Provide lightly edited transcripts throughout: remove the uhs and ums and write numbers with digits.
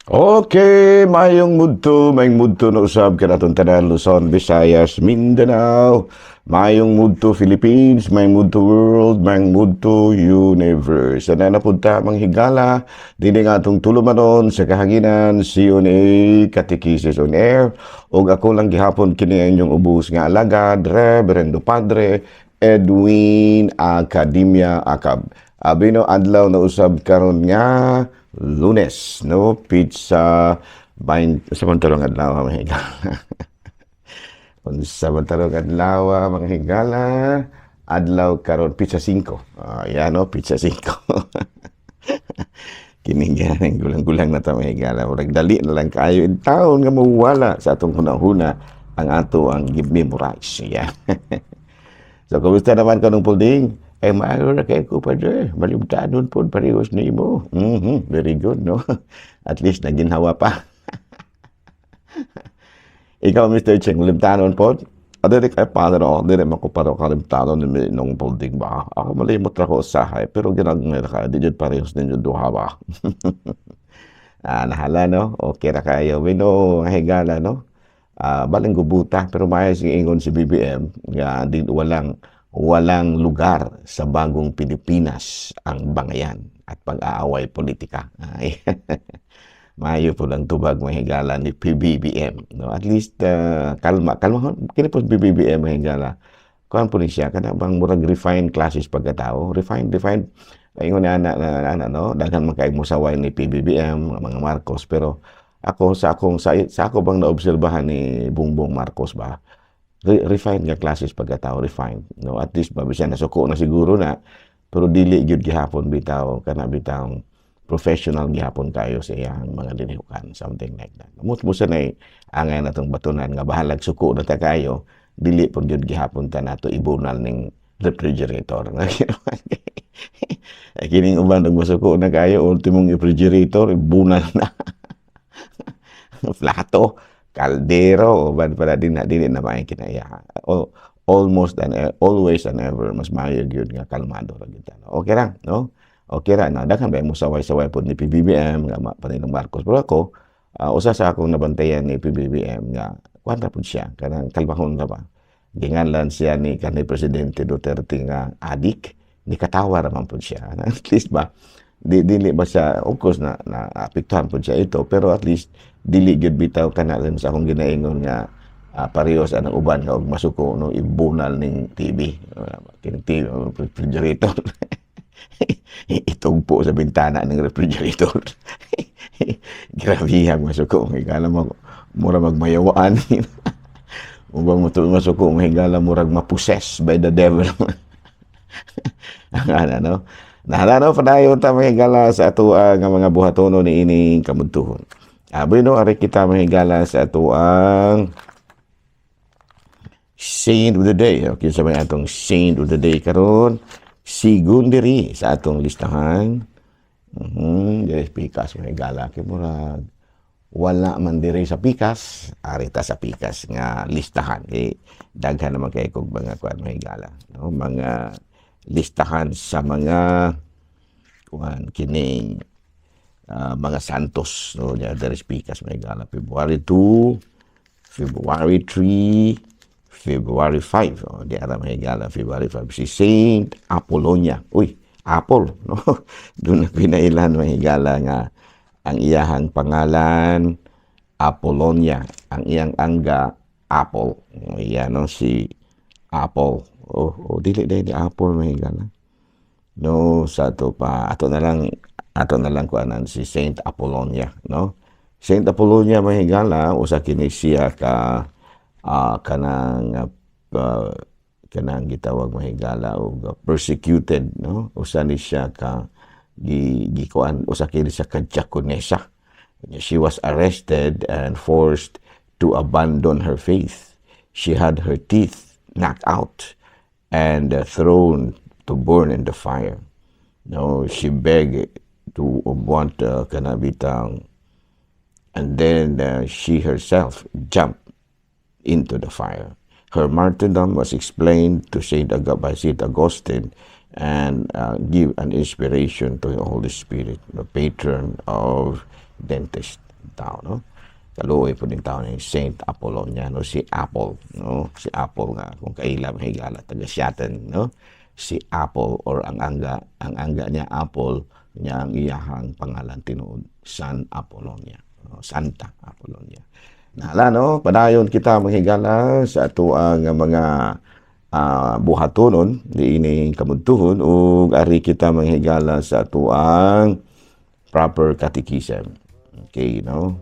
Okay, mayong mudto na usab kanatong tanan, Luzon, Visayas, Mindanao, mayong mudto Philippines, mayong mudto world, mayong mudto universe. Sana na punta mga higala, dini nga atong tulumanon sa kahanginan, CNA Catechesis on Air, ug ako lang gihapon kini ang inyong ubos nga alagad, Reverendo Padre Edwin Academia Acab. Abi no, adlaw na usab karon nga Lunes, no? Petsa 20 sa man tarong adlaw, mga higala. Unsa man tarong adlaw, mga higala? Adlaw karon petsa 5. Ah, yan no, petsa 5. Kini ganing gulang-gulang na ta, mga higala. Murag dali na lang kaayo in taon nga mawala sa atong hunahuna ang ato ang gi-memorize. Yeah. So, kumusta naman kanong pulding? Eh, maayo na kay ko, Padre. Malimtanon po, parehos nimo. Very good, no? At least naginhawa pa. Ikaw, Mr. Cheng, malimtanon po? Dili kay Padre, oh, dili man ko paro kalimtanon ni nung pulding ba. Ako malimot ra ko usahay, pero ginagmay ra ka, di jud parehos ninyo duha ba. Ah, nahala, no? Okay ra kayo. We know, higala, no? Ah, baling gubuta, pero maayos ingon si BBM nga di walang walang lugar sa bagong Pilipinas ang bangayan at pag-aaway politika. Ay, maayo po lang tubag, mga higala, ni PBBM. No? At least kalma. Kalma kini po PBBM, mga higala. Kuan po ni siya kana bang murag refined classes pagkatao. Refined, refined. Ingon ni ana na ana no, daghan man kay musaway ni PBBM, mga Marcos, pero ako sa akong sa ako bang naobserbahan ni Bongbong Marcos ba, refined nga classes pagkatao, refined, no? At least ba bisan nasuko na siguro na, pero dili gyud gihapon bitaw kana bitaw professional gihapon kayo sa iyang mga dinihukan, something like that. Mut mo sa nay angay natong batunan nga bahalag suko na ta kayo, dili pud gyud gihapon ta nato ibunal ning refrigerator. Ay, kining uban nagmasuko na kayo, ultimong refrigerator ibunal na, plato, kaldero, uban para din na dili na maay kinaya. Almost and always and ever mas maayo gyud nga kalmado ra gyud ta. Okay ra, no? Okay ra na daghan ba mo saway-saway pod ni PBBM nga Panulong Marcos. Pero ako, usa sa akong nabantayan ni PBBM nga kuan ra pud siya, kanang kalmahon ra ba. Ginganlan siya ni kanhi Presidente Duterte nga adik, ni katawa ra man pud siya. At least ba di dili ba siya, of course na naapektuhan pud siya ito, pero at least dili gyud bitaw kana rin sa akong ginaingon nga parehas anang uban nga og masuko no, ibunal ning TV, kining TV, refrigerator, itugpo sa bintana ng refrigerator. Grabe ang masuko, higala mo mura magmayawaan. Ubang mo masuko, higala, murag ma-possess by the devil. Ang ana no. Nahala no, padayon ta, mga higala, sa ato nga mga buhatono ni ining kamudtuhon. Aboy no, ari kita, mga higala, sa atoang Saint of the Day. Okay, sa may atong Saint of the Day karon, sigun diri sa atong listahan. Diri pikas, mga higala, kay murag wala man diri sa pikas, ari ta sa pikas nga listahan kay daghan naman kay kog mga kuan, mga higala, no, mga listahan sa mga kuan kining mga santos, no? Diya diri sa pikas, mga higala, February 2, February 3, February 5. Oh, di ara, mga higala, February 5 si Saint Apollonia. Uy, Apple, no? Doon na pinailan, mga higala, nga ang iyahang pangalan Apollonia, ang iyang angga Apple. Iya no, si Apple. Oh, dili dahil ni Apple, mga higala. No, sa ato pa ato na lang kuanan si Saint Apollonia, no? Saint Apollonia, mga higala, usa kini siya ka kanang kanang gitawag, mga higala, og persecuted, no? Usa ni siya ka gi gikuan, usa kini siya ka diakonesa. She was arrested and forced to abandon her faith. She had her teeth knocked out and thrown to burn in the fire. No, she begged to want kanabitang and then she herself jumped into the fire. Her martyrdom was explained to Saint by Saint Augustine and give an inspiration to the Holy Spirit, the patron of dentist. Tao, no? Kaluoy po din tao ni Saint Apollonia, no? Si Apple, no? Si Apple nga kung kaila, mahigala, taga Siaten, no? Si Apple or ang angga niya Apple niya, ang iyahang pangalan tinuod San Apollonia, no? Santa Apollonia. Nahala, no? Padayon kita, manghigala, sa atoang mga buhatonon niining kamudtuhon ug ari kita, manghigala, sa atoang proper catechism. Okay, no?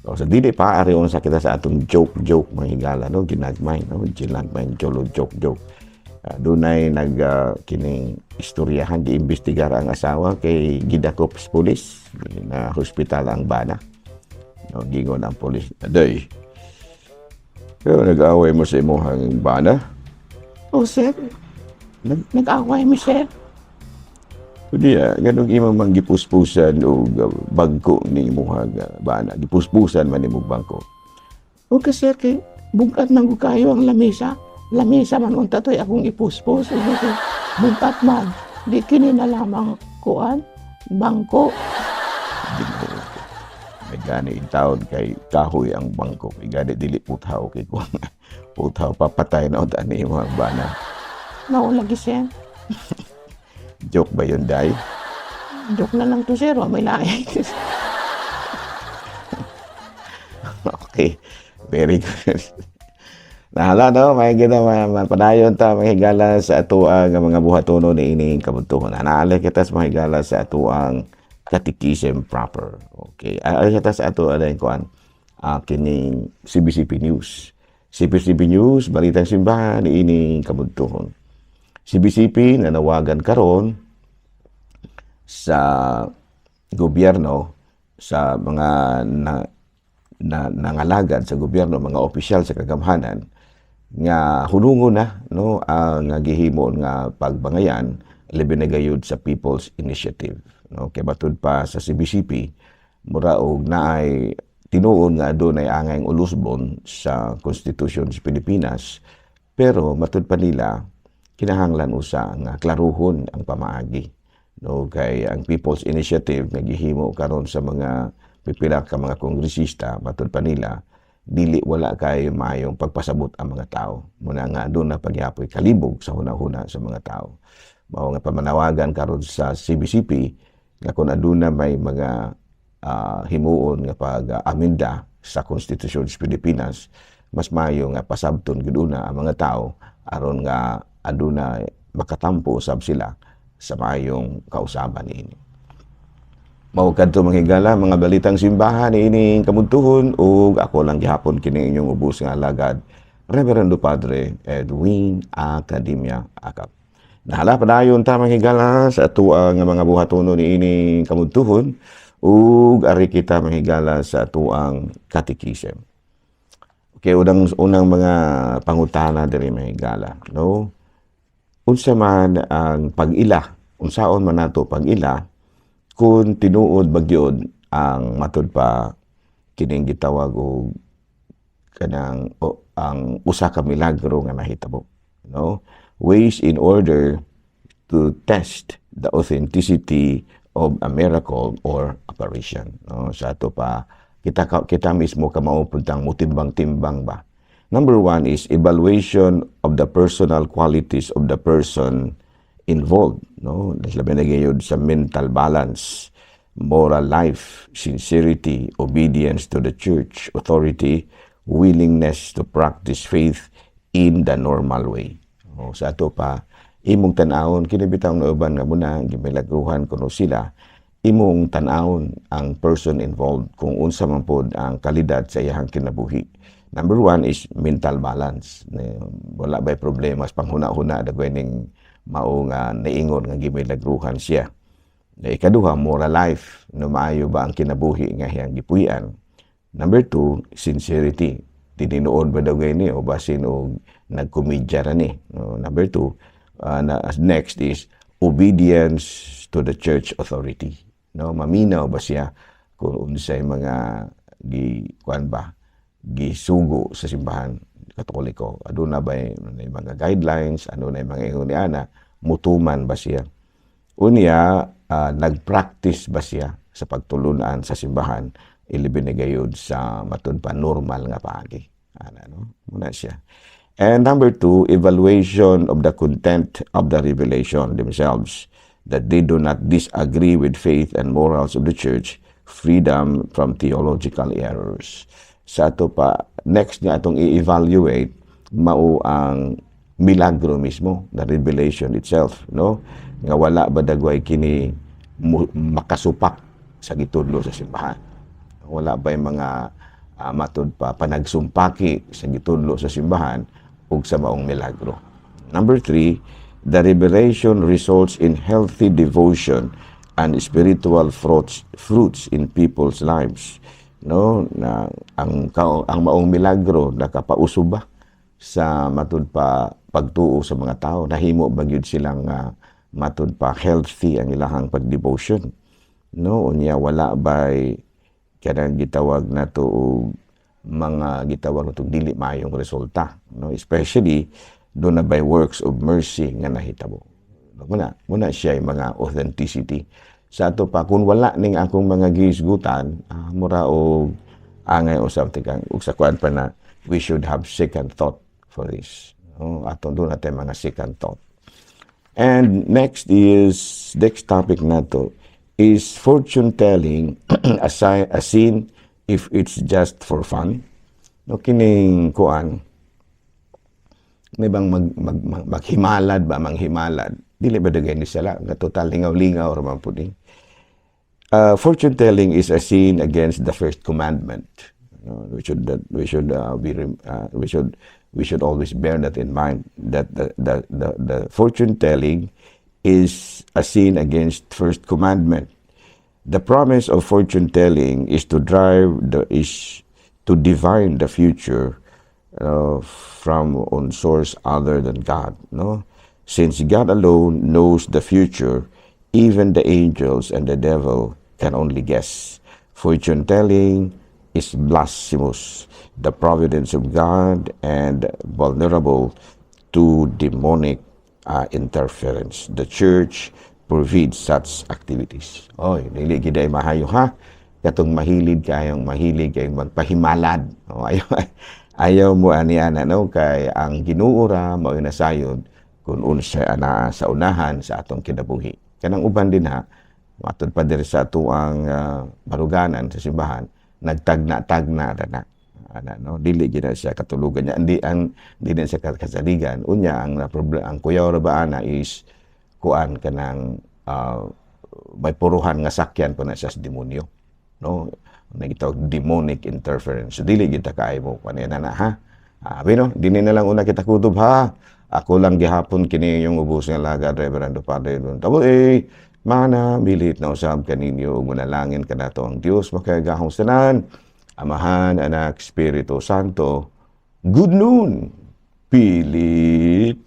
So, sa dili pa, ari sa kita sa atong joke-joke, mga higala, no? Ginagmay, no? Ginagmay, jolo, joke-joke. Dunay nag kining istoryahan, giimbestigar ang asawa kay gidakop sa pulis na hospital ang bana. No, gingon ang pulis, "Aday, pero nag-away mo sa imong bana?" "Oh, sir. Nag-away mi, sir." "Kundi ganong imong mang gipuspusan og bangko ni imong bana? Gipuspusan man nimo bangko." "Okay, sir, kay bug-at man gud kayo ang lamisa. Lamisa man unta to'y akong ipuspos. Okay. Bug-at man. Di kini na lamang kuan, bangko." Ginoo. May gani in taon kay kahoy ang bangko. May gani dili puthaw, kay kung puthaw papatay na unta ni imong bana. Mao lagi, sir. Joke ba yun, Day? Joke na lang to, sir. Wa may lain. Okay. Very good. Nahala, no, may gina mapadayon ta, mahigala, sa atoang mga buhatono ni ining kabuntuhon. Naala kita sa, mahigala, sa atoang catechism proper. Okay. Ay kita sa ato alay kuan kining CBCP News. CBCP News, balitang simbahan ni ining kabuntuhon. CBCP nanawagan karon sa gobyerno, sa mga na nangalagad sa gobyerno, mga opisyal sa kagamhanan, nga hunungon na, no, ang gihimo nga pagbangayan, labi na gayud sa People's Initiative, no? Kay batud pa sa CBCP, mura og naay tinuon nga adunay angay ulusbon sa konstitusyon sa Pilipinas, pero matud pa nila kinahanglan usa nga klaruhon ang pamaagi, no? Kay ang People's Initiative nga gihimo karon sa mga pipila ka mga kongresista, matud pa nila dili wala kay maayong pagpasabot ang mga tao muna nga aduna pagyapoy kalibog sa hunahuna sa mga tao. Mao nga pamanawagan karon sa CBCP nga kung aduna may mga himuon nga pag-aminda sa konstitusyon sa Pilipinas, mas maayo nga pasabton gid una ang mga tao aron nga aduna makatampo usab sila sa maayong kausaban niini. Mao kadto, manghigala, mga balitang simbahan niining kamudtuhon ug ako lang gihapon kini inyong ubos nga alagad, Reverendo Padre Edwin Academia Acap. Nahala, padayon ta, manghigala, sa atoang nga mga buhatono niining kamudtuhon ug ari kita, manghigala, sa atoang catechism. Okay, unang mga pangutana diri, mahigala, no? Unsa man ang pag-ila, unsaon man nato pag-ila kung tinuod ba gyud ang matud pa kining gitawag og kanang o, ang usa ka milagro nga nahitabo, no? Ways in order to test the authenticity of a miracle or apparition, no? Sa ato pa kita mismo kamao pud tang mutimbang-timbang ba. Number one is evaluation of the personal qualities of the person involved, no? Labi na gayud sa mental balance, moral life, sincerity, obedience to the church authority, willingness to practice faith in the normal way. O, sa ato pa imong tan-awon kini bitaw nga uban nga muna gimilagruhan kuno sila, imong tan-awon ang person involved kung unsa man pod ang kalidad sa iyang kinabuhi. Number one is mental balance. Wala ba'y problema sa panghuna-huna dagway ning mao nga naingon nga gimilagruhan siya? Na ikaduha, moral life. No, maayo ba ang kinabuhi nga iyang gipuy-an? Number two, sincerity. Tinuod ba daw ni o basin og nagkomedya ra ni? No, number two, next is obedience to the church authority. No, maminaw ba siya kung unsay mga gi kuan ba gisugo sa Simbahan Katoliko? Aduna ba may mga guidelines, ano na mga ingon ni ana, mutuman ba siya? Unya, nag-practice ba siya sa pagtulunan sa simbahan? Ilabi na gayud sa matud pa normal nga paagi ana, no? Muna siya. And number two, evaluation of the content of the revelation themselves, that they do not disagree with faith and morals of the church, freedom from theological errors. Sa ato pa, next nga atong i-evaluate mao ang milagro mismo, the revelation itself, no? Nga wala ba dagway kini makasupak sa gitudlo sa simbahan? Wala ba yung mga matud pa panagsumpaki sa gitudlo sa simbahan ug sa maong milagro? Number three, the revelation results in healthy devotion and spiritual fruits in people's lives. No, na ang maong milagro nakapausob ba sa matud pa pagtuo sa mga tao? Nahimo ba gyud silang matud pa healthy ang ilahang pagdevotion, no? Unya wala bay kanang gitawag nato og mga gitawag nato dili maayong resulta, no? Especially duna bay works of mercy nga nahitabo. Muna siya yung mga authenticity. Sa ato pa, kung wala ning akong mga gihisgutan, mura og angay usab kang ug sa kuan pa na we should have second thought for this, no? Aton duna tay mga second thought. And next is, next topic nato is fortune telling a sin if it's just for fun? No, kining kuan, may bang maghimalad ba, manghimalad, dili ba dagay ni sala nga total lingaw-lingaw ra man pud ni? Fortune telling is a sin against the first commandment. No, we should always bear that in mind, that the fortune telling is a sin against first commandment. The promise of fortune telling is to divine the future from on source other than God. No, since God alone knows the future, even the angels and the devil can only guess. Fortune telling is blasphemous, the providence of God, and vulnerable to demonic interference. The church forbids such activities. Oy, dili gid ay mahayo ha. Katong mahilig kayong mahilig kayong magpahimalad. O, ayaw ayaw mo ani ana, no, kay ang Ginoo ra mao nasayod kung unsay anaa sa unahan sa atong kinabuhi. Kanang uban din ha, matud pa diri sa atuang baruganan sa simbahan, nagtagna-tagna ra na. Ana, no, dili gid na siya katulugan niya. Hindi ang di na siya kasaligan. Unya ang problem, ang kuyaw ra ba ana is kuan, kanang may puruhan nga sakyan pa na siya sa demonyo. No? Nagitawag demonic interference. So, dili kita kaayo mo kuan na na ha. Ah, bino, dini na lang una kita kutob ha. Ako lang gihapon kini yung ubos nga lagad, Reverendo Padre Edwin. Tapos eh, mana milit na usab kaninyo ug manalangin kanato ang Dios makagagahom tanan. Amahan, Anak, Espiritu Santo. Good noon, Pilipinas.